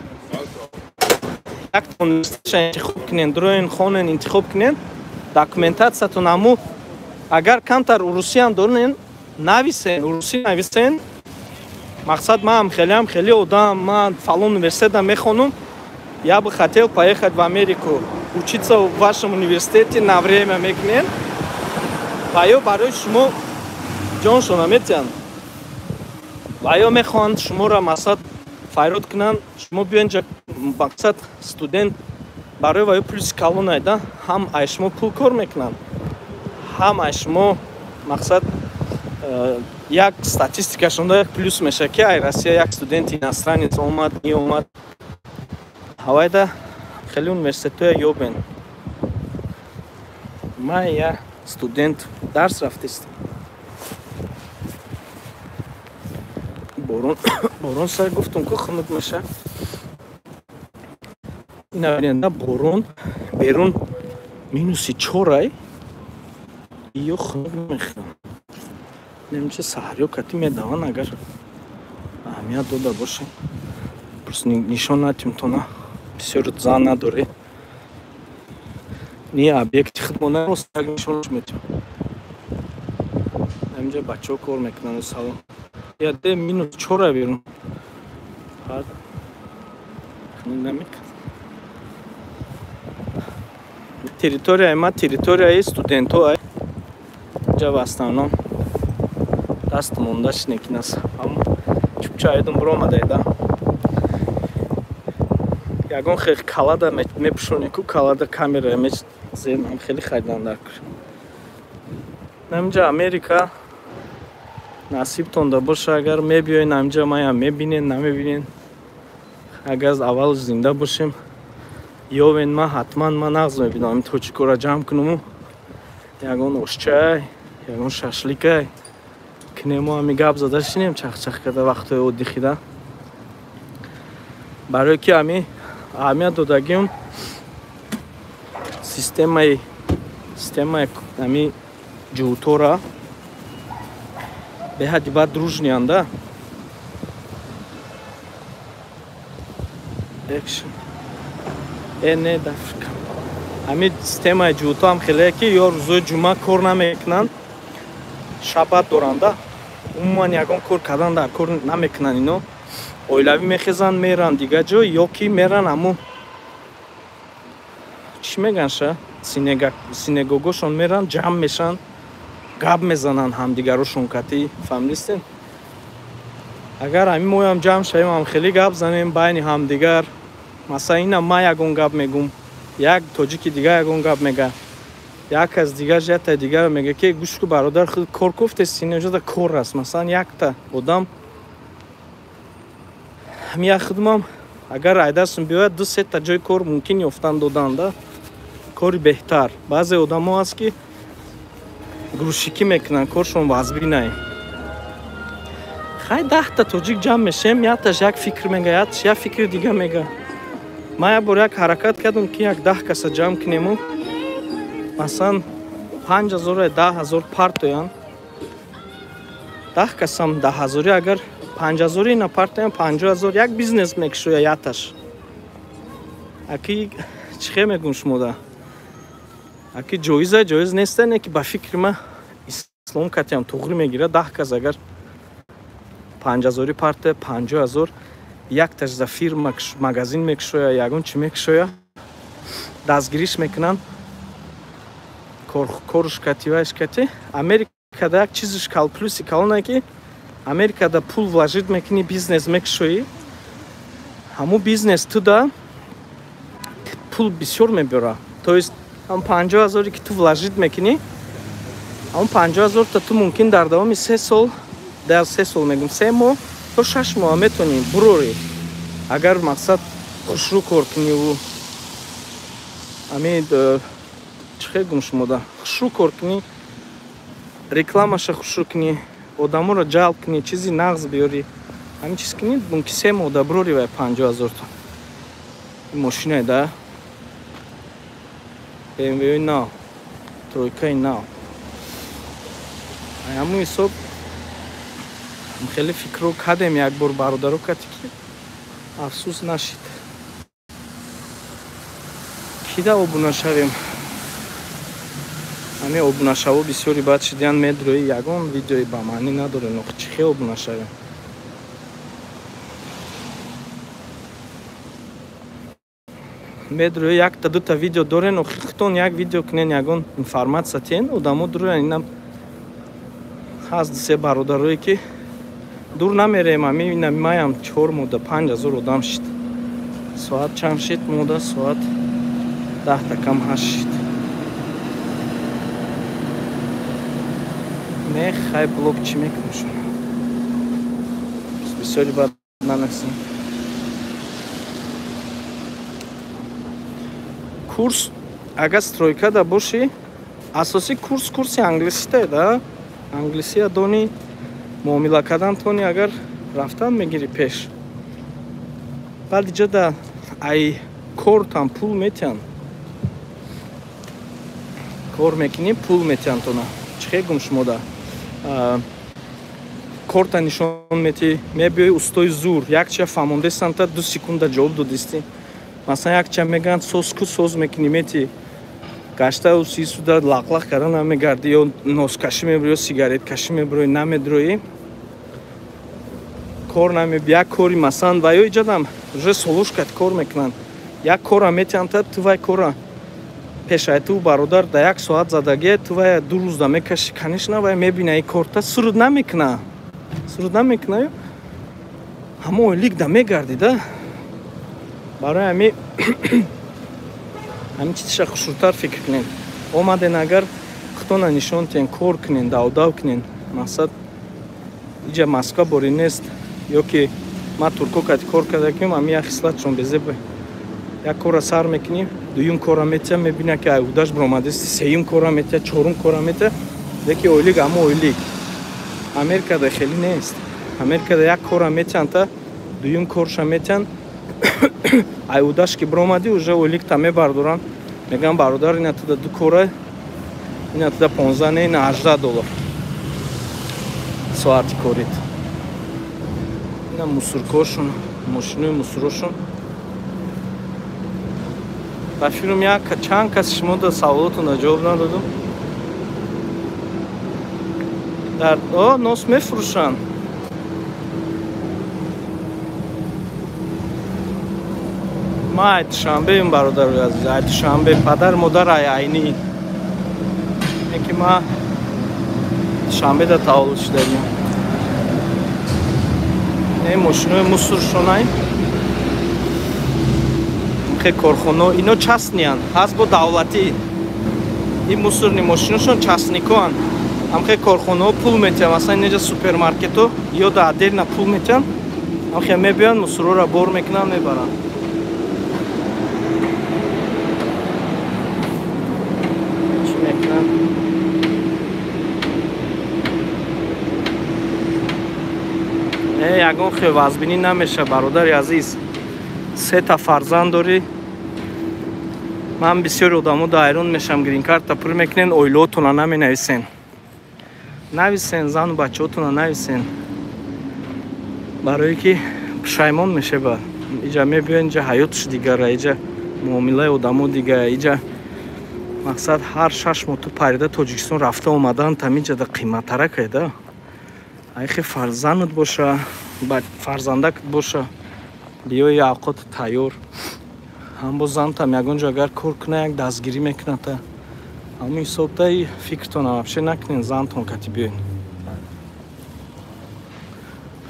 як университетша интихоб кунен, дроен хонен интихоб кунен, документатсиятон ҳаму агар камтар урусиам дорен, нависен, урусӣ нависен. Мақсад ман хелеам хеле одам, ман фалон университетда мехонум, я бы хотел поехать в Америку, учиться в вашем университете на время мекунен. Ва ё барои шумо ҷоншона метиҳанд. Ва ё мехоҳанд шуморо мақсад файрод кунанд, шумо биёен ҷа мақсад студент барои ва ё плюси калон айда, ҳам ай шумо пул кор мекунанд, ҳам ай шумо мақсад як статистикашонда як плюс мешавад ки ай Россия як студенти иностранец омад, неомад. Ҳавайда хеле университетҳоя ёбен. Ман я студент дарс рафтистам. Борон, борон сар гуфтум ку хунук меша. Ина бинанда борон берун минуси чорай ё хунук мехӯрам. Немче саҳарё кати медаван агар аҳамият дода бошем. Просто нишон натим тона. Бисёр зан надоре. Не объекти худмона рост як нишонш метим. Ҳаминҷа бачаҳо кор мекунанд салом. Я де минус чора берун. Баъд намекунад. Территорияи ма территорияи студентҳо. Инҷа в основном даст монда шинекин аст. Ҳам чупча айдум биромадайда. Ягон хел калада мепӯшонӣ ку калада камера мезенам хеле хайдан дар кур. Наминҷа Америка насибтонда боша, агар мебиёен амҷа маям мебинен, намебинен. Агар аввал зинда бошем, ёвен ма ҳатман ма нағз мебинам. Ин тоҷикора ҷамъ кунуму ягон ошчай, ягон шашликай кунему ҳами гап зада шинем чахчах карда вақтҳои отдыхида. Барои ки ҳами аҳамият додагиам системаи ҳами ҷуҳутора беҳади бад дружнианда. Экшн. Не дафрика. Ҳами системаи ҷуҳуто ҳам хеле ки ё рӯзои ҷумъа кор намекунанд, шабат доранда. Умуман ягон кор кардан дар кор намекунанд ино. Оилавӣ мехезанд, меранд дигар ҷой, ё ки меранд ҳаму чӣ мегӯянд ша? Синегогошон меранд, ҷамъ мешанд, гап мезананд ҳамдигарошон кати, фаҳмидистен? Агар ҳамин моям ҷамъ шавем, ҳам хеле гап занем байни ҳамдигар. Масалан, ина ман ягон гап мегӯм, як тоҷики дигар ягон гап мега, як аз дигар ҷиҳата дигар мега ки гӯш ку бародар, худ кор кофтест, инҷода кор аст. Масалан, якта одам ҳамин як худмам агар айдастум биёяд, ду сета ҷои кор мумкин ёфтан доданда, кори беҳтар. Баъзе одамо ҳаст ки грузчикӣ мекунанд, коршон вазбинай. Хай даҳта тоҷик ҷамъ мешем, якташ як фикр мега, якташ як фикри дига мега. Ман як бор як ҳаракат кардам ки як 10 каса ҷамъ кунему, масалан 5000 10,000 партоянд. 10 касам 10,000 агар 5,000 ина партоянд, 50,000 як бизнес мекушоя якташ. Аки чӣ хел мегӯм шумода? Аки ҷоиза ҷоиз неста, не ки ба фикри ман ислом катиам туғри мегирад. 10 кас агар 5,000 партоя, 50,000 якташ за фирма магазин мекушоя, ягон чӣ мекушоя, дастгириш мекунанд. Корш кати вайш кати. Америкада як чизиш кал плюси калона ки Америкада пул вложить мекунӣ, бизнес мекушоӣ. Ҳамун бизнес туда пул бисёр мебёра. То есть ҳам 50 000 ки ту вложить мекунӣ, ҳамун 50 000 та ту мумкин дар давоми 3 сол, дар 3 сол мегӯм, 3 моҳ то 6 моҳ метавонӣ бурорӣ. Агар мақсад хушрӯ кор куниву ами чӣ хел гум шумода хушрӯ кор кунӣ, рекламаша хушрӯ кунӣ, одаморо ҷалб кунӣ, чизи нағз биёрӣ, ҳамин чиз кунӣ, мумкин 3 моҳ да бурорӣ вай 50 000 то. Ин мошинае да BMW нав, тройкаи нав. Ҳамун ҳисоб хеле фикрро кардем як бор бародаро кати ки афсӯс нашид. Кида обуна шавем? Ҳамин обунашаво бисёри баъд шидиян медрои ягон видеои ба маънӣ надорем. Охи чӣ хел обуна шавем? Медрои якта дута видео дорен, охи худтон як видео кунен, ягон информатсия тиен, одамо дуроян. Инам ҳаст се бародарое ки дур намереем, ами инами маям 4 моҳда 5000 одам шид. Соат чанд шид мода? Соат 10 кам 8 шид. Не, хай блок чӣ мекунем шумо? Бисёри бад нанасем. Курс агар стройкада бошӣ, асосӣ курс курси англисита да? Англисия дони, муомила кардан тони, агар рафтан мегирӣ пеш. Баъд иҷода ай кортам пул метиҳанд. Кор мекунӣ, пул метиҳанд тона. Чӣ хел гум шумода? Корта нишон метиҳӣ, мебиёи устои зур, якча фаҳмондестанта 2 секунда ҷавоб додистӣ. Масалан, якча мегӯянд соз ку, соз мекунӣ, метиҳӣ. Гашта усисуда лақлақ карда намегардӣ, ё носкашӣ мебурӣ, ё сигареткашӣ мебурӣ, намедроӣ. Кор намеб, як кори масалан, ва ё иҷодам уже солушкат кор мекунанд. Як кора метиҳанд та ту вай кора пешай ту бародар да 1 соат задагия, ту вай 2 рӯз да мекашӣ, конечно вай мебина ин корта суруд намекуна. Суруд намекуна, ҳамо ойлик да мегардӣ да. Барои ҳами ҳамин чизша хушрӯтар фикр кунед. Омаден агар худтона нишон тиҳен, кор кунен, давдав кунен. Мақсад иҷа Москва борӣ нест, ё ки ман турко кати кор кардаким, ҳами як хислатшон безеб. Як кора сар мекунӣ, дуюм кора метиҳа, мебина ки айудаш баромадисти, сеюм кора метиҳа, чорум кора метиҳа, леки ойлик ҳамо ойлик. Америкада хеле нест. Америкада як кора метиҳанд та дуюм корша метиҳанд, айудаш ки баромадӣ, уже ойликта мебардоранд. Мегӯям бародар, ина туда 2 кора, ина туда 15 не, ина 18 доллар соати корит. Ина мусуркошон, мошинои мусурошон. Ба фирм як чанд кас шумо да саволотонро ҷавоб надодум. Дар о нос мефурӯшанд. Ма ай Душанбеем, бародарои азиз, ай Душанбе, падар модар ай Айнӣ. Ки ма Душанбеда таваллуд шудагим. Не мошинои мусуршонай. Хе корхоно, ино частниянд, ҳаст бо давлатӣ. Ин мусурни мошиношон частникоанд. Ҳамхе корхонаҳо пул метиҳанд, масалан инҷа супермаркетҳо ё да отдельно пул метиҳанд. Ҳамхе мебиёнд, мусурҳоро бор мекунанд, мебаранд. Чӣ мекунанд? Ягон хел вазбинӣ намеша, бародари азиз. 3 та фарзанд дорӣ. Ман бисёри одамо да ҳайрон мешам, грин-карта пур мекунен, оилаотона наменависен. Нависен, зану бачаотона нависен. Барое ки пушаймон мешеба. Иҷа мебиён, иҷа ҳаётш дигара, иҷа муомилаи одамо дигара, иҷа мақсад ҳар 6 моҳ ту парида Тоҷикистон рафта омадан там иҷа да қиматтаракай да. Айхе фарзандат боша, фарзандакат боша, биёи авқот тайёр. Ҳам бо зантам ягон ҷо агар кор куна, як дастгирӣ мекуната. Ҳамин ҳисобдаи фикртона вообще накунен зантон кати биёен.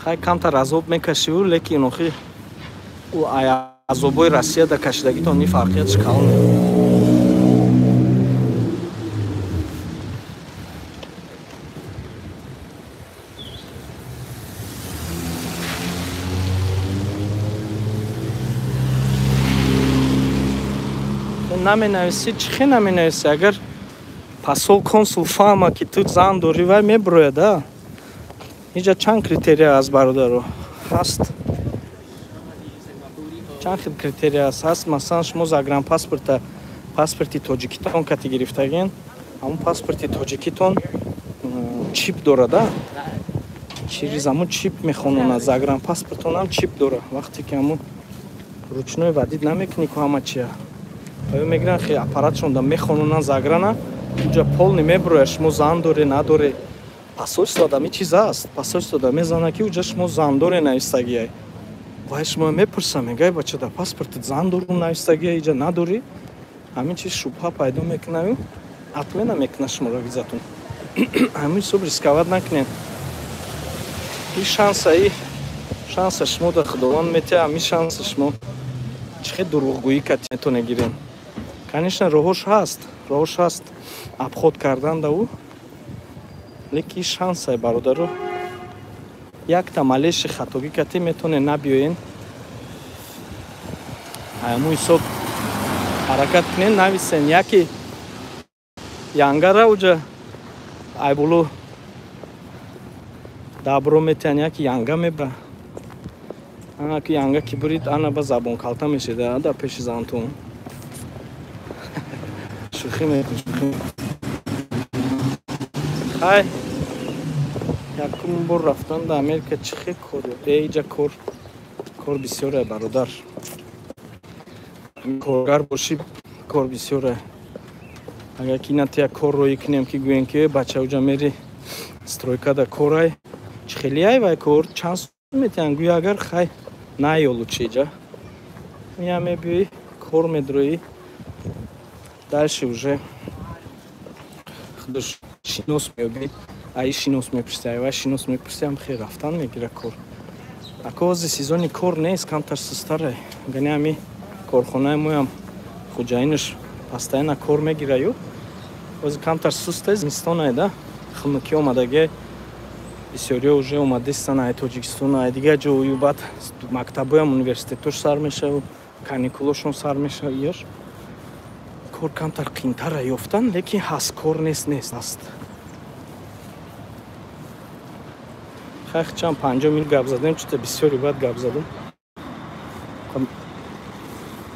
Хай камтар азоб мекашиву, лекин охи ӯ азобҳои Россия да кашидагитон ни фарқиятш калон. Наменависӣ, чӣ хе наменависӣ? Агар посол консул фаҳма, ки ту зан дорӣ, вай меброяд, а? Инҷа чанд критерия аст, бародаро? Ҳаст. Чанд хел критерия аст? Ҳаст, масалан, шумо загранпаспорта, паспорти тоҷикитон кати гирифтагин, ҳамон паспорти тоҷикитон чип дорад, а? Через ҳамон чип мехононад, загранпаспортонам чип дорад. Вақте ки ҳамон ручной вадид намекунӣ ку ҳама чия. Оё мегиранд, хе аппаратшон да мехононанд заграна, уҷа полный меброяд, шумо зан доре, надоре. Посольство да ми чиз аст. Посольство да мезана, ки уҷа шумо зан доре навистагиай. Вай шумо мепурса, мегай, бача, дар паспортат зан дорум навистагиай, иҷа надорӣ. Ҳамин чиз шубҳа пайдо мекунаю, отмена мекуна шуморо визатон. Ҳамин ҳисоб рисковать накунед. И шанса, и шанса шумо да Худованд метиҳад, ҳамин шанса шумо чӣ хел дурӯғгӯӣ кати метавонед гирен. Конечно, роҳош ҳаст, роҳош ҳаст обход кардан да ӯ, лекин шансай, бародаро. Якта малеши хатогӣ кати метавонед набиёен. Ҳамун ҳисоб ҳаракат кунед, нависен яки янгара уҷа айболо дабро метиҳан, яки янга мебра. Ана ки янга ки бурид, ана ба забон калта мешида дар пеши зантон. Шӯхӣ мекун, шӯхӣ. Хай, якум бор рафтан дар Америка чӣ хел кор? Иҷа кор, кор бисёре, бародар. Коргар бошӣ, кор бисёре. Агар ки ина тия кор роӣ кунем, ки гӯем, ки бача, уҷа мери стройка да корай, чӣ хеле ай вай кор, чанд сум метиҳанд, гӯя агар хай наёлу чи иҷа. Я мебиёӣ, кор медроӣ, дальше уже худаш шинос меёбӣ, аи шинос мепурсӣ, ай вай шинос мепурсӣ, ҳам хел рафтан мегира кор. Ако ҳозир сезони кор нест, камтар сустаре. Гани ҳами корхонаи моям хуҷаинаш постоянно кор мегираю. Ҳозир камтар суста, зимистонае да, хунукӣ омадагӣ, бисёриҳо уже омадистан ай Тоҷикистон, ай дигар ҷою, баъд мактабҳоям, университетош сар мешавад, каникулошон сар мешавад, ёш. Кор камтар қиинтара ёфтан, лекин ҳаст, кор нест, нест, ҳаст. Хай, чанд 50 минут гап задем, чута бисёри баъд гап задам.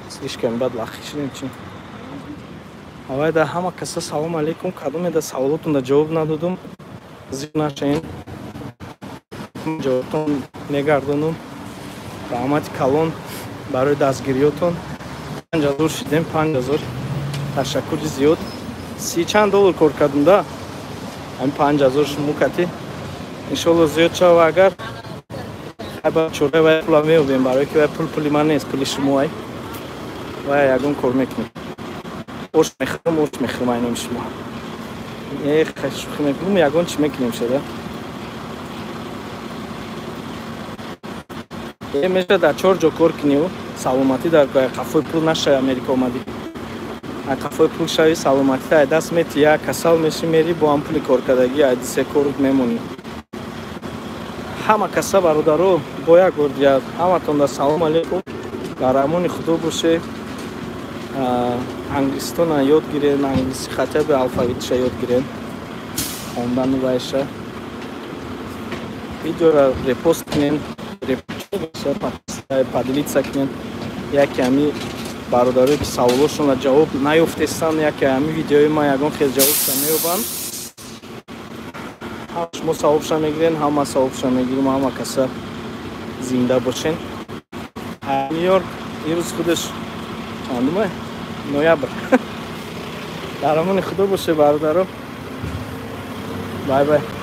Слишком бад лахи шудем чи. Авай да ҳама каса салом алейкум, кадоме да саволотон да ҷавоб надодум, зиқ нашаен. Ҷавобтон мегардонум. Раҳмати калон барои дастгириётон. 5000 шидем, 5000. Ташаккури зиёд. Си чанд доллар кор кардум да? Ҳамин 5000 шумо кати. Иншолло зиёд шава, агар хай ба чораи вай пула меёбем, барои ки вай пул пули ман нест, пули шумо ай. Вай ягон кор мекунем. Ош мехӯрам, ош мехӯрам ай номи шумо. Э, хай шӯхӣ мекунем, ягон чӣ мекунем шуда. Э, меша дар чор ҷо кор кунӣ, саломатӣ дар қафои пул нашавӣ, Америка омадӣ. Ай қафои пул шавӣ, саломатӣ ай даст метӣ, як касал мешӣ, мери бо ҳам пули коркардагӣ, ай дисе корут мемонӣ. Ҳама каса, бародаро, бо як бор дигар ҳаматон да салом алейкум. Дар амони Худо боше. Англиситона ёд гирен, англиси хотя бы алфавитша ёд гирен. Хондану вайша. Видеора репост кунен, поделиться кунен. Яке ҳами бародарое, ки саволошонро ҷавоб наёфтестанд, яке ҳами видеои ман ягон хел ҷавобша меёбанд. Ҳам шумо савобша мегирен, ҳам ман савобша мегирем, ҳама каса зинда бошен. Нью-Йорк имрӯз худаш чандума? Ноябр. Дар амони Худо боше, бародаро. Bye bye.